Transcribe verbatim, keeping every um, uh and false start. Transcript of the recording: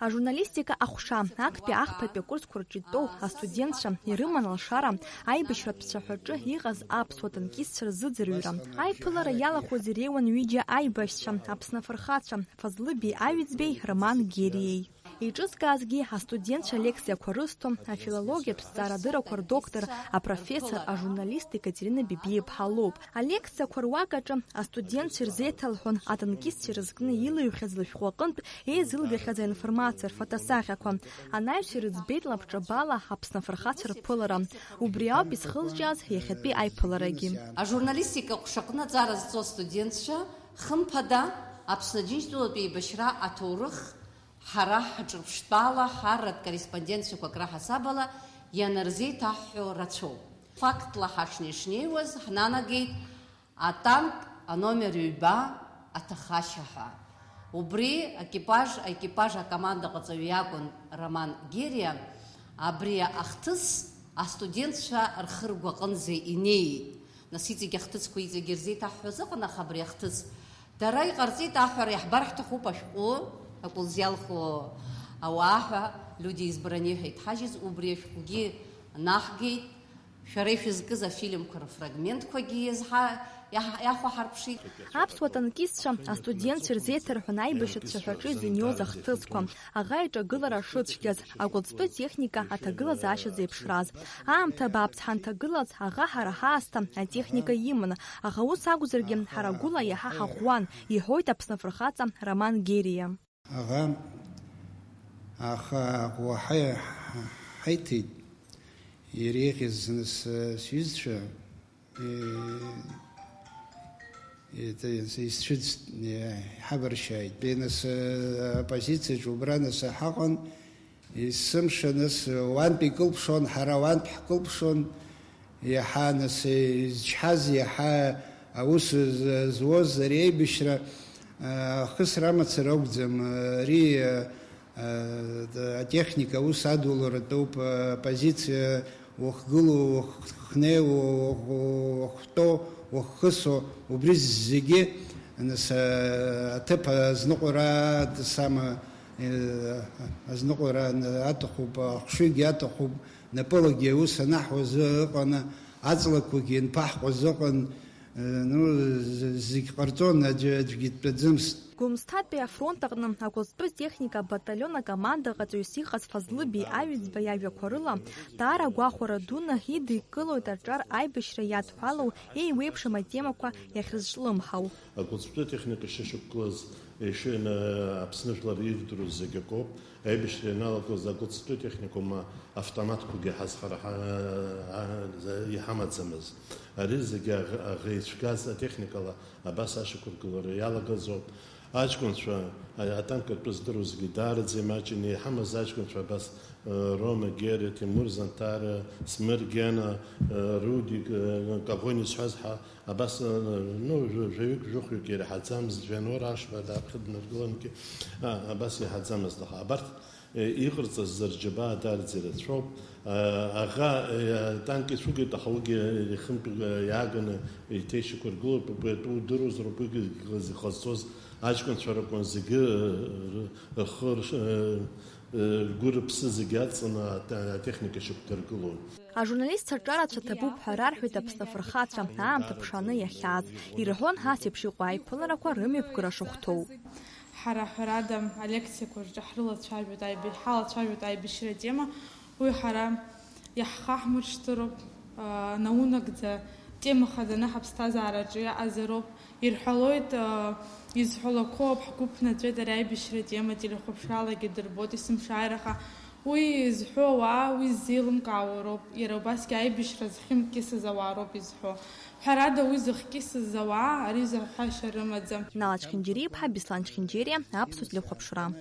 Ажурналистика аҟәша, актәи ахԥатәи акурсқәа рҿы итәоу астудентцәа ирыман алшара аибашьратә цәаҳәаҿы иҟаз аԥсуа танкистцәа рзыӡырҩра. Аиԥылара иалахәыз иреиуан ҩыџьа аибашьцәа, Аԥсны афырхацәа, Фазлыби Аҩӡбеи Роман Гериеи. Еиҿызкаазгьы астудентцәа алекциақәа рызҭо, афилологиатә зҵаарадыррақәа рдоктор, апрофессор, ажурналист Екатерина Бибиа-иԥҳа лоуп. Алекциақәа руак аҿы астудентцәа ирзеиҭалҳәон атанкистцәа ирызкны илыҩхьаз лышәҟәы аҟынтә еизылгахьаз аинформациа рфотосахьақәа. Анаҩс ирыӡбеит лабҿабала Аԥсны афырхацәа рԥылара. Убри ауп изхылҿиааз иахьатәи аиԥыларагьы. Ажурналистика аҟәшаҟны аҵара зҵо астудентцәа, хымԥада, Аԥсны Аџьынџьтәылатә еибашьра аҭоурых ҳара ҳҿырԥштәала ҳарратә корреспонденциақәак раҳасабала ианырзеиҭаҳҳәо рацәоуп. Фактла ҳашнеи-шнеиуаз ҳнанагеит атанк аномер ҩба аҭахашьа ҳәа. Убри акипаж, аекипаж акомандаҟаҵаҩ иакәын Роман Гериа, абри ахҭыс астудентцәа рхы ргәаҟынӡа инеит. Нас иҵегь ахҭысқәа иҵегь ирзеиҭаҳҳәоз ыҟан, аха абри ахҭыс дара иҟарҵеит аҳәара, иаҳбар ҳҭахуп ашәҟәы, акәылзиалху ауаа ҳәа Лиудиа Избрание ҳәа иҭҳажьыз, убри ашәҟәгьы наҳгеит, шәара ишәызкыз афильмқәа рфрагментқәагьы иазҳа-, иаҳ-, иахәаҳарԥшит. Аԥсуа танкистцәа астудентцәа ирзеиҭарҳәон аибашьра цәаҳәаҿы изыниоз ахҭысқәа. Аӷа иҿагылара шыцәгьаз, акәылӡтәы техника аҭагылазаашьа зеиԥшраз. Аамҭа бааԥс ҳанҭагылаз, аӷа ҳара ҳаасҭа атехника иман, аха ус акәзаргьы, ҳара гәыла иаҳа ҳаӷәӷәан, иҳәоит Аԥсны афырхаҵа Роман Гериа. Аӷа, аха уаҳа ҳаиҭеит, иреиӷьыз зны сҩызцәа, Е, е, те-, исцәыӡт, е, иҳабыршьааит. Нас, э, апозициаҿ убра нас ҳаҟан, есымша нас уантә икылԥшуан, ҳара уантә ҳкылԥшуан, иаҳа нас, э, изчҳаз, иаҳа аус з-, зуаз ари аибашьра, э, ахысра амацара акәӡам, ари, э, Атехника аус адуларатәоуп, апозициа уахгылоу, уахнеиуа, уах-, уахтәоу, уаххысуа, убри зегьы, нас, аҭыԥ азныҟәара, сама, азныҟәара аҭахуп, ахшыҩгьы аҭахуп, напылагьы аус анаҳуа азы ыҟаны, аҵлақәагьы анԥаҳҟоз ыҟан, ну, з-, зегь ҟарҵон, аӡәы, аӡәгьы дтәаӡамызт. Гәымсҭатәи афронт аҟны акәылӡтәы техника абаталион акомандаҟаҵаҩыс иҟаз Фазлыби Аҩӡба иажәақәа рыла, даара агәахәара дуны идикылоит аҿар аибашьра иадҳәалоу еиуеиԥшым атемақәа иахьрызҿлымҳау. Акәылӡтәы техника шышьақәгылаз, иши-, Аԥсны жәлар ирдыруаз зегь акоуп. Аибашьра ианалагоз акәылӡтәы техникум автоматқәагьы ҳазхара ҳа-, ҳа-, иҳамаӡамызт. Ари зегьы аӷ-, аӷа ицәгаз атехникала абас ашьақәыргылара иалагазоуп. Аҷкәынцәа, а-, атанк атәы здыруазгьы даараӡа имаҷын, иҳамаз аҷкәынцәа абас, э, Рома Гериа, Тимур Занҭара, Смыр Гена, э, Рудик, э, Каӷони зҳәаз ҳа-, Абас, ну, жәа-, жәаҩык, жәохәҩык ираҳаӡамызт, Џьануар Ашба дааԥхьа днаргылангьы, а, абас иаҳаӡамызт, аха абарҭ, е, иҟарҵаз рџьабаа дарӡа ирацәоуп. А, аӷа, е, атанк ицәугеит, аха уигьы ихынтә, е, иааганы иҭеишьақәыргылоуп, убри атәы удыруазароуп, уигьы иҟаз-, иҟазҵоз аҷкәынцәа ракәын зегьы, р-, рхы рш-, е, Ргәы-рыԥсы зегьы аҵаны ат-, атехника шьақәдыргылон. Ажурналистцәа рҿарацәа ҭабуп ҳәа рарҳәеит Аԥсны афырхацәа, аамҭа ԥшааны иахьааз. Ирҳәон ас еиԥш иҟоу аиԥыларақәа рымҩаԥгара шахәҭоу. Ҳара, ҳәарада, алекциақәа рҿы ҳрылацәажәоит аиб-, ҳалацәажәоит аибашьра атема. Уи ҳара иаҳхаҳмыршҭыроуп, аа, наунагӡа тема хаданы ҳаԥсҭазаараҿы иаҟазароуп. Ирҳәалоит, аа, изҳәалақәоуп, ҳгәы ԥнаҵәеит ари аибашьра атема, телехәаԥшралагьы дырбоит есымшаараха. Уи зҳәо ауаа уи ззеилымкаауа роуп, иара убасгьы аибашьра зхьымкьысыз ауаа роуп изҳәо. Ҳәарада, уи зыхькьысыз ауаа ари зыҳәҳәашьа рымаӡам. Нала Чхинџьириа-иԥҳа, Беслан Чхинџьириа, Аԥсуа телехәаԥшра.